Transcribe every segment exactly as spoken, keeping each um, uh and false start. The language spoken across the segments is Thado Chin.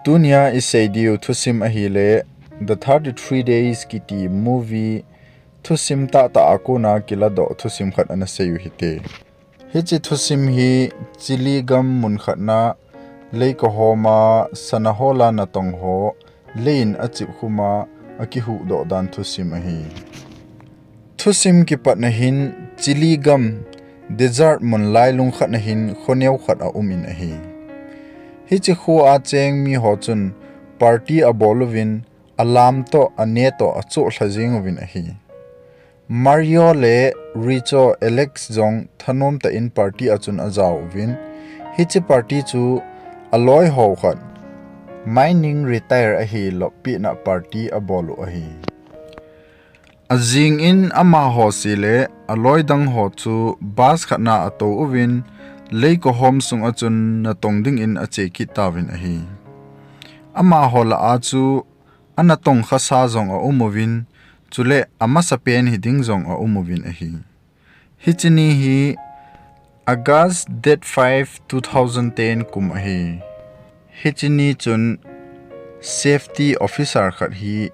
Tunia isei diu thusim ahile The thirty-three Days kiti movie thusim tahtah a kona kiladoh thusim khat ana seiu hite. Hiche thusim hi Chile gam mun khatna leikahoma sanahola natong ho leiin achipkhuma akihuhdoh dan thusim ahi. Thusim kipatna hin Chile gam desert mun lailung khatna hin khoneo khat aumin ahi. Hiche khoa cheng miho chun party abol uvin, alam toh, ane toh, achohlha jeng uvin ahi. Mario le Richo, Alex jong thanom tah in party a chun ajao uvin, hiche party chu aloiho khat mining retire ahi loppina party abol u ahi. Ajing in amaho seh le aloi dang ho chu bus khatna atou uvin, leikahom sunga chun natong dingin ache kit tauvin ahi. Amaho lah a chu anatong khasa jong aum uvin, chule amasapen hiding jong aum uvin ahi. Hiche ni hi August date five, two thousand ten kum ahi. Hiche ni chun safety officer khat hi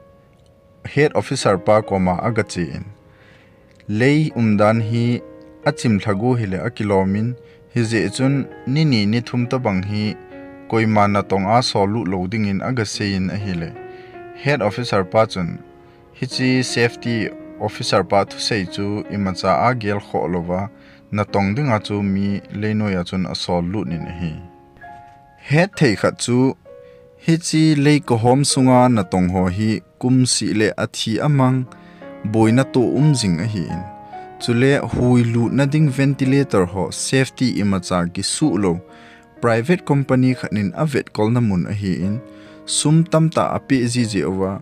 head officer pa koma agachen, lei umdan hi achimlha gu hile akilomin, hijeh chun nini nithum tobang hi koima natong a sollut lou dingin agaseiyin ahile, head officer pa chun hiche safety officer pa thusei chu imacha a gelkhoh louva natong dinga chu mi leinoiya chun asollut in ahi. Hetthei khat chu hiche leikahom sunga natong ho hi kumseh le athi amang boina toh um jing ahin, chule huilutna ding ventilator ho safety imacha kisuh lou private company khat in avetkolna mun ahin, sum tamtah apeh jiji uva,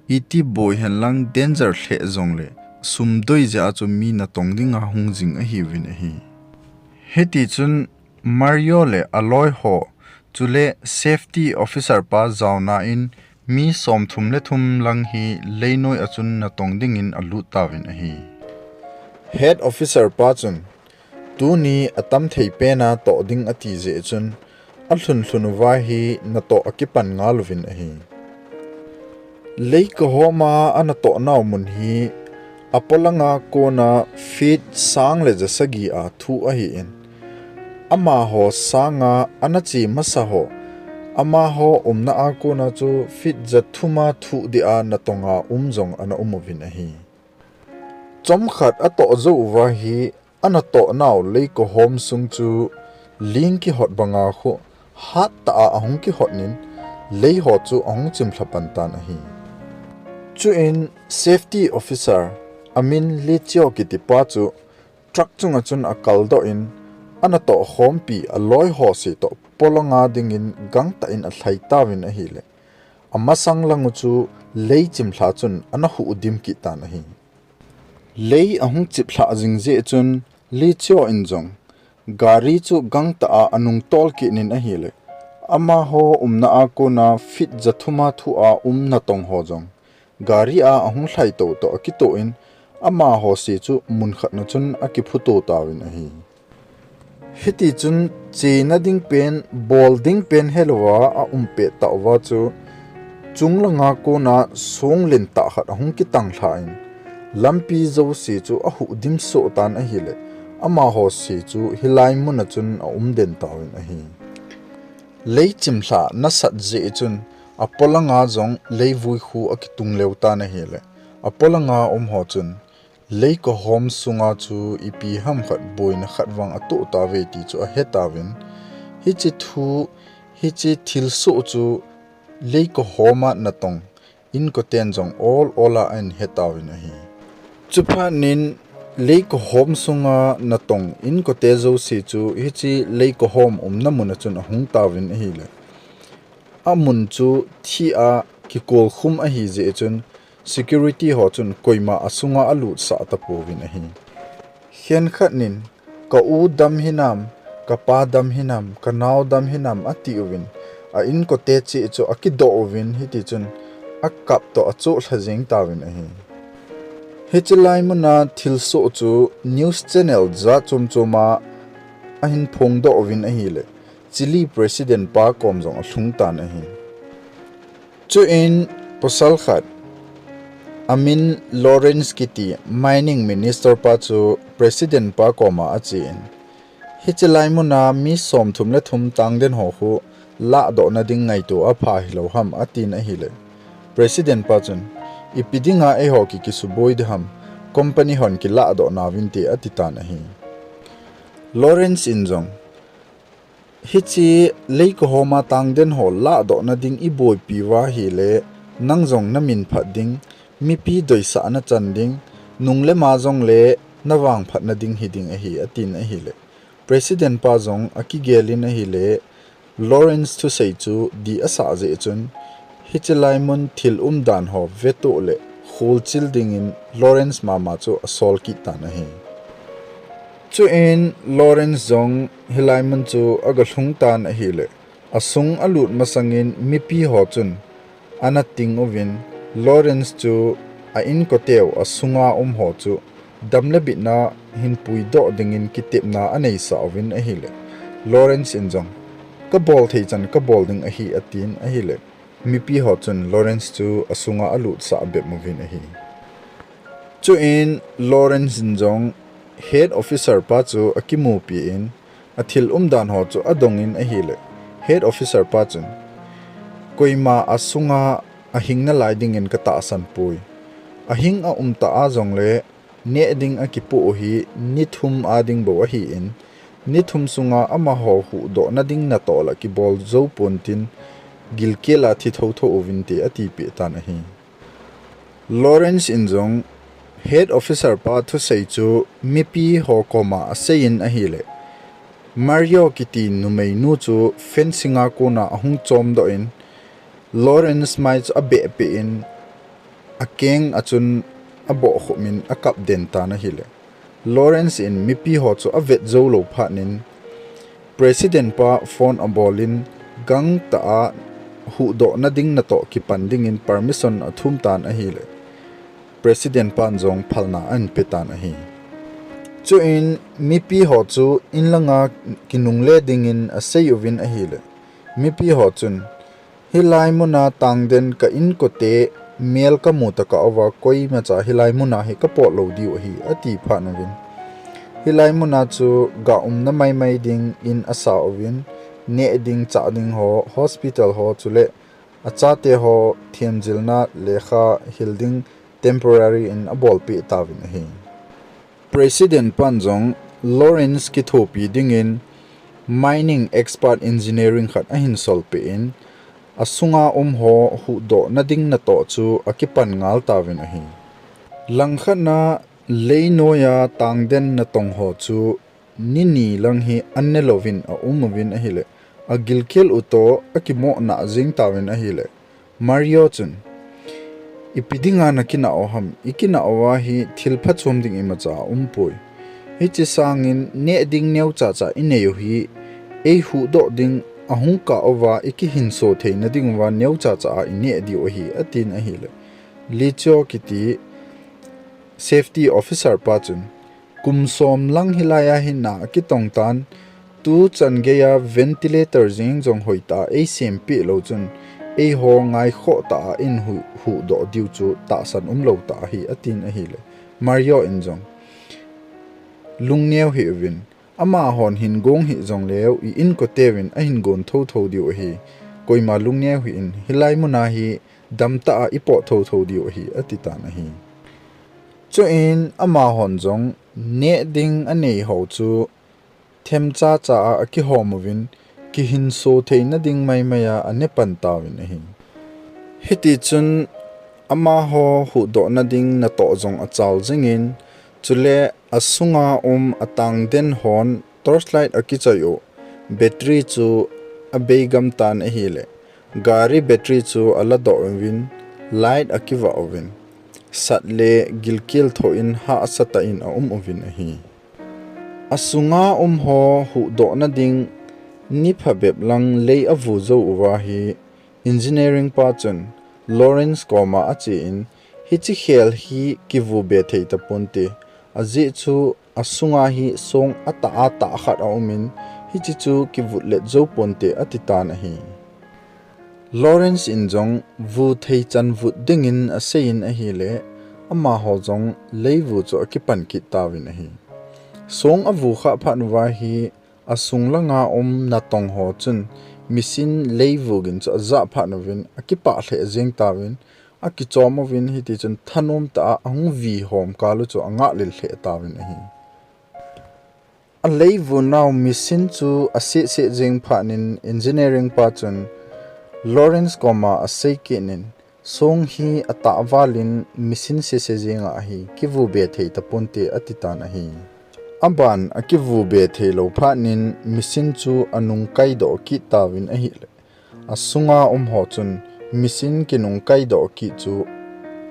iti boi henlang danger lheh jongle sum doi jeh a chu mi natong dinga hung jing ahiuvin ahi. Hitichun Mario le aloiho chule safety officer pa jaona in mi somthum le thum lang hi leinoiya chun natong dingin alut tauvin ahi. Head officer pa chun tuni atamthei pena toh ding ati jeh chun alhunlhun uva hi natoh akipan ngal uvin ahi. Leikahoma anatoh nau mun hi apolanga kona feet sang le jasagi a thuh ahin, amaho sanga anache masa ho, amaho umna a kona chu feet jathuma thuh dia natonga um jong ana um uvin ahi. Chomkhat atoh jou uva hi anatoh nau leikahom sung chu ling kihot banga khu hattah a ahung kihot in, leiho chu ahung chimlha pan tan ahi. Chuin safety officer amin Lichio kitipa chu truck chunga chun akaldoh in, anatoh khompi aloiho seh toh polanga dingin gangtah in alhai tauvin ahile, amasang lang u chu lei chimlha chun ana huhdim kit tan ahi. Lei ahung chiplhah jing jeh chun Lichio in jong gari chu gangtah a anung tol kit in ahile, amaho umna a kona feet jathuma thuh a um natong ho jong gari a ahung lhai toutoh akitoh in, amaho seh chu munkhatna chun akiphuto tauvin ahi. Hitichun chena ding pen, bol ding pen helouva aumpet tauva chu, chunglanga kona song lentah khat ahung kitanglha in, lampi jouse chu ahuhdim soh tan ahile, amaho seh chu hilai muna chun aumden tauvin ahi. Lei chimlha nasat jeh chun apolanga jong leivui khu akitung leu tan ahile, apolanga umho chun leikahom sunga chu ipi hamkhat boina khat vang atoh tauve ti chu ahetauvin, hiche thu, hiche thilsoh chu leikahoma natong inkoten jong ol ol a ahin hetauvin ahi. Chuphat in leikahom sunga natong inkote jouse chu hiche leikahom umna muna chun ahung tauvin ahile, amun chu thih a kikolkhum ahi jeh chun security ho chun koima asunga alutsah tapouvin ahi. Khenkhat in, ka u dam hinam, ka pa dam hinam, ka nao dam hinam atiuvin, a inkote cheh chu akidoh uvin hitichun akap toh achohlha jeng tauvin ahi. Hiche lai muna thilsoh chu news channel jat chom choma ahin phongdoh uvin ahile, Chile President pa kom jong alhung tan ahi. Chuin pasal khat, amin Lawrence kiti mining minister pa chu president pa koma achen, hiche lai muna mi somthum le thum tangden ho khu lahdohna ding ngaito apha hilou ham, atin ahile, president pa chun, ipi dinga eiho ki kisuboi ding ham, company hon kilahdoh nauvinte, atitan ahi. Lawrence in jong, hiche leikohoma tangden ho lahdohna ding iboipi uva ahile, nang jong namin phat ding, mipi doisah nachan ding, nung le ma jongle navangphatna ding hiding ahi, atin ahile, president pa jong akigelin ahile, Lawrence thusei chu dih asah jeh chun, hiche lai mun thil umdan ho vetoh le kholchil dingin Lawrence mama chu asol kit tan ahi. Chuin Lawrence jong hilai mun chu agalhung tan ahile, asung alut masangin mipi ho chun ana ting uvin, Lawrence chu a-inkoteu asunga um ho chu dam le bitna hin puidoh dingin kitepna aneisah uvin ahile, Lawrence in jong, kabol thei chan kabol ding ahi, atin ahile, mipi ho chun Lawrence chu asunga alutsah bep uvin ahi. Chuin Lawrence in jong head officer pa chu akimupi in, athil umdan ho chu adongin ahile, head officer pa chun, koima asunga ahing nalai dingin katahsan poi. Ahing aumtah a jongle, neh ding akipoh u hi ni thum a ding bou ahin, ni thum sunga amaho huhdohna ding natoh lah kibol jou pontin, gilkel a thi thotho uvinte, atipeh tan ahi. Lawrence in jong head officer pa thusei chu mipi ho koma aseiyin ahile, Mario kiti numeinu chu fencing a kona ahung chomdoh in, Lawrence mai chu abehpeh in, akeng a chun abohkhum in akap den tan ahile, Lawrence in mipi ho chu avet joulou phatnin, president pa phone abolin, gangtah a huhdohna ding natoh kipan dingin permission athum tan ahile, president pan jong phalna ahinpe tan ahi. Chuin mipi ho chu inlanga kinungle dingin asei uvin ahile, mipi ho chun, hilai muna tangden ka-inkote mel kamu tokah uva koimacha hilai muna hi kapot lou diu ahi, ati phat uvin, hilai muna chu ga umna maimai ding in asa uvin, neh ding chah ding ho, hospital ho chule achate ho themjilna lekha hil ding temporary in abolpeh tauvin ahi. President pan jong Lawrence kithopi dingin mining expert engineering khat ahin solpeh in, asunga um ho huhdohna ding natoh chu akipan ngal tauvin ahi. Langkhatna leinoiya tangden natong ho chu nini lang hi annelouvin aum uvin ahile, agilkel u toh akimoh nah jeng tauvin ahile, Mario chun, ipi dinga nakinah u ham, ikinah uva hi thil phachom ding imacha aumpoi. Hiche sangin neh ding neochacha inei u hi, eihuhdoh ding ahung kah uva ikihinso theina dinguva neochacha a ineh diu ahi, atin ahile, Lichio kiti safety officer pa chun, kum som lang hilaiya hi na akitong tan, tuchan geiya ventilator jeng jong hoitah a eisempeh lou chun, eiho ngaikhoh tah a in hu-, huhdoh diu chu tahsan umlou tah ahi, atin ahile, Mario in jong, lungneo hih uvin, amahon hin gong hih jongleu i-inkoteuvin ahin gon thotho diu ahi, koima lungneo hih in, hilai muna hi damtah a ipot thotho diu ahi, atitan ahi. Chuin amahon jong neh ding anei ho chu themchacha a akihom uvin, kihinso theina ding maimai a anepan tauvin ahi. Hitichun amaho huhdohna ding natoh jong achal jingin, chule asunga um atangden hon torchlight akichoi u, battery chu abeigam tan ahile, gari battery chu aladoh uvin, light akivah uvin, sat le gilkel thoh in hahsatah in aum uvin ahi. Asunga um ho huhdohna ding ni phabep lang lei avu jou uva hi engineering pa chun Lawrence koma achen, hiche khel hi kivu be thei taponte, ajeh chu asunga hi song atah atah khat aumin, hiche chu kivutlet jou ponte, atitan ahi. Lawrence in jong vu thei chan vut dingin aseiyin ahile, amaho jong leivu chu akipan kit tauvin ahi. Song avu khah phat uva hi asung langa um natong ho chun machine leivu gin chu ajah phat uvin akipah lheh jeng tauvin, akichom uvin hiti chun thanom tah a ahung vihom kal u chu angah lil lheh tauvin ahi. Aleivu nau machine chu aseh seh jeng phat in engineering pa chun Lawrence koma asei kit in, song hi atah val in machine seh seh jeng ahi, kivu be thei taponte ati tan ahi. Aban akivu be thei lou phat in machine chu anung kaidoh kit tauvin ahile, asunga um ho chun machine kinung kaidoh kit chu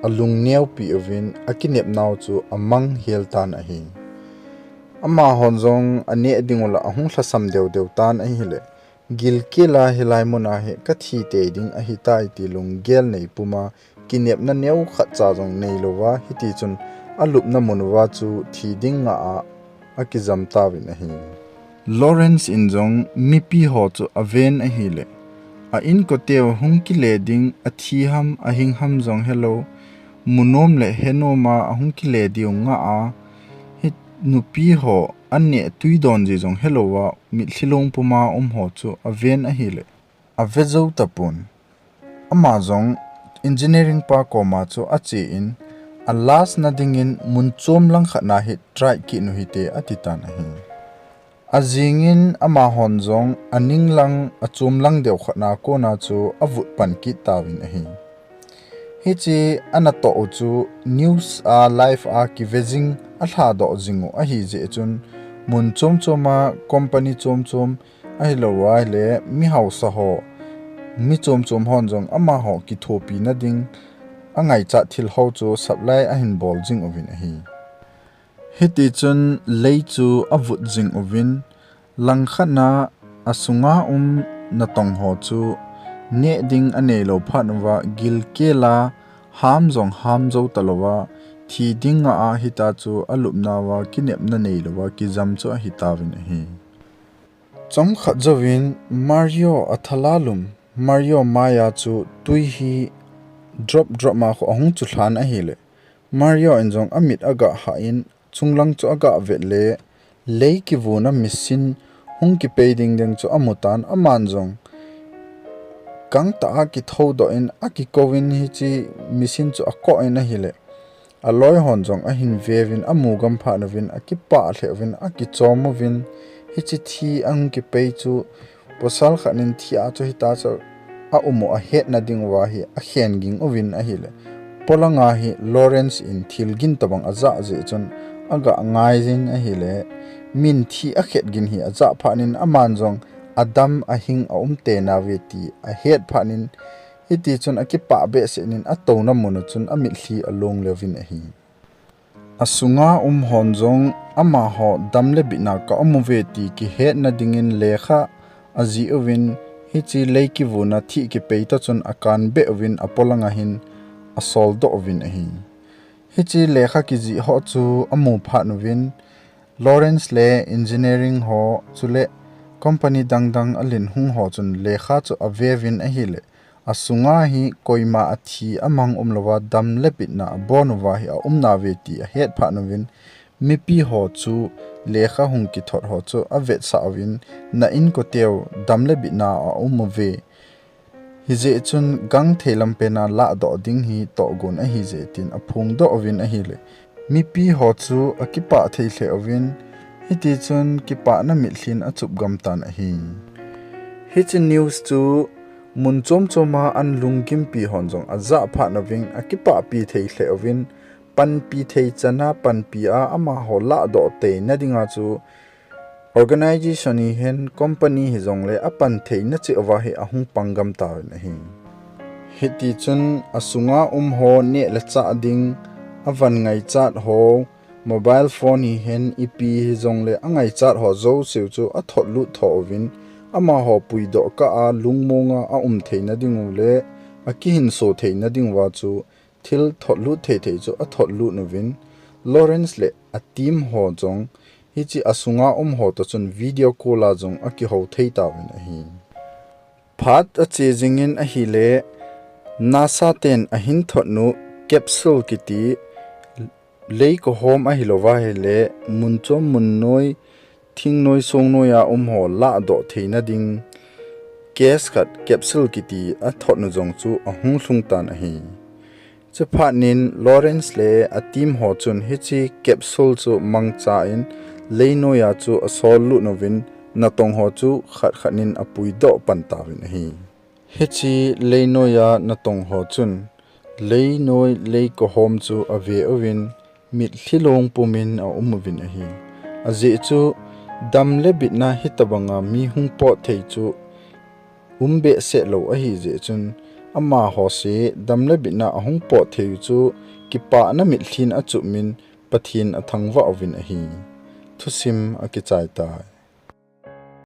alung neopi uvin akinep nau chu amang hel tan ahi. Amahon jong aneh ding u la ahung lhasam deu deu tan ahile, gilkel a hilai mun a hi kathi tei ding ahitai ti lunggel nei puma kinepna neo khat cha jong nei louva, hiti chun alupna mun uva chu thi ding ngah a akijam tauvin ahi. Lawrence in jong mipi ho chu aven ahile, a inkote u hung kile ding, athi ham ahing ham jong helou, mu nom le he nom a ahung kile diu ngah a, hi nupi ho aneh tui don ji jong helou a, mitlhi long puma um ho chu aven ahile, ave jou tapon. Ama jong engineering pa koma chu ache in, a last na dingin mun chom lang khat na hi try kit nu hite ati tan ahi. Ajing in amahon jong aning lang achom lang deu khat na kona chu avut pan kit tauvin ahi. Hiche anatoh u chu news a live a kive jing alhadoh jing u ahi jeh chun mun chom chom a company chom chom ahilou ahile mi hausa ho, mi chom chom hon jong amaho kithopi na ding angaichat thil ho chu supply ahin bol jing uvin ahi. Hiti chun lei chu avut jing uvin, langkhat na asunga um natong ho chu neh ding anei lou phat uva gilkel a ham jong ham jou talouva, thi ding ngah a hita chu alupna uva kinepna nei louva kijam chu ahi tauvin ahi. Chomkhat jouvin Mario athalalum, Mario maiya chu tui hi drop drop ma khu ahung chu lhan ahile, Mario in jong amit agah hah in, chunglang chu agah vet le, lei kivuna machine hung kipei ding ding chu amu tan, aman jong gangtah a kithoudoh in, akikouvin hiche machine chu akoh in ahile, aloi hon jong ahin veuvin, amu gam phat uvin, akipah lheh uvin, akichom uvin, hiche thi ahung kipei chu, pasal khat in thi a chu hita chu a um u ahetna ding uva hi akhen ging uvin ahile, polanga hi Lawrence in thil gin tobang ajah jeh chun agah ngai jin ahile, min thi akhet gin hi ajah phat in aman jong adam ahing aum tei nauve ti ahet phat in, hiti chun akipah behseh in atouna mun u chun amitlhi along leuvin ahi. Asunga um hon jong amaho dam le bitna ka um uve ti kihetna dingin lekha ajih uvin, hiche lei kivuna thi kipei toh chun akan beh uvin apolanga hin asoldoh uvin ahi. Hiche lekha kijih ho chu amu phat uvin, Lawrence le engineering ho chule company dang dang alin hung ho chun lekha chu aveuvin ahile, asunga hi koima athi amang umlouva dam le bitna abon uva hi aum nauve ti ahet phat uvin, mipi ho chu lekha hung kithot ho chu avetsah uvin, na inkote u dam le bitna aum uve. Hijeh chun gangthei lampen a lahdoh ding hi tohgon ahijeh tin aphongdoh uvin ahile, mipi ho chu akipah thei lheh uvin, hiti chun kipahna mitlhin achup gam tan ahi. Hiche news chu mun chom chom a an lunggimpi hon jong ajah phat uvin, akipahpi thei lheh uvin, panpi thei chan a panpi a amaho lahdoh teina dinga chu organization hihen, company hijongle apan theina cheh uva hi ahung pang gam tauvin ahi. Hiti chun asunga um ho neh le chah ding, avan ngaichat ho, mobile phone hihen, ipi hijongle angaichat ho jouseu chu athotlut tho uvin, amaho puidoh kah a lungmonga aum theina dingu le akihinso theina dinguva chu thil thotlut thei thei chu athotlut uvin, Lawrence le a team ho jong hiche asunga um ho toh chun video call a jong akihou thei tauvin ahi. Phat ache jingin ahile, NASA ten ahin thotnu capsule kiti, lei kohom ahilouva ahile, mun chom mun noi, thing noi song noi a um ho lahdoh theina ding case khat capsule kiti athotnu jong chu ahung lhung tan ahi. Chuphat nin Lawrence le a team ho chun hiche capsule chu mangcha in leinoi a chu asol lut uvin natong ho chu khat khat nin apuidoh pan tauvin ahi. Hiche leinoi a natong ho chun leinoi lei kohom chu ave uvin mitlhi long pumin aum uvin ahi. Ajeh chu dam le bitna hitobanga mi hung pot thei chu um behseh lou ahi jeh chun, amaho se dam le bitna ahung pot thei u chu kipahna mitlhin achupmin Pathen athangvah uvin ahi. Thusim akichai tai.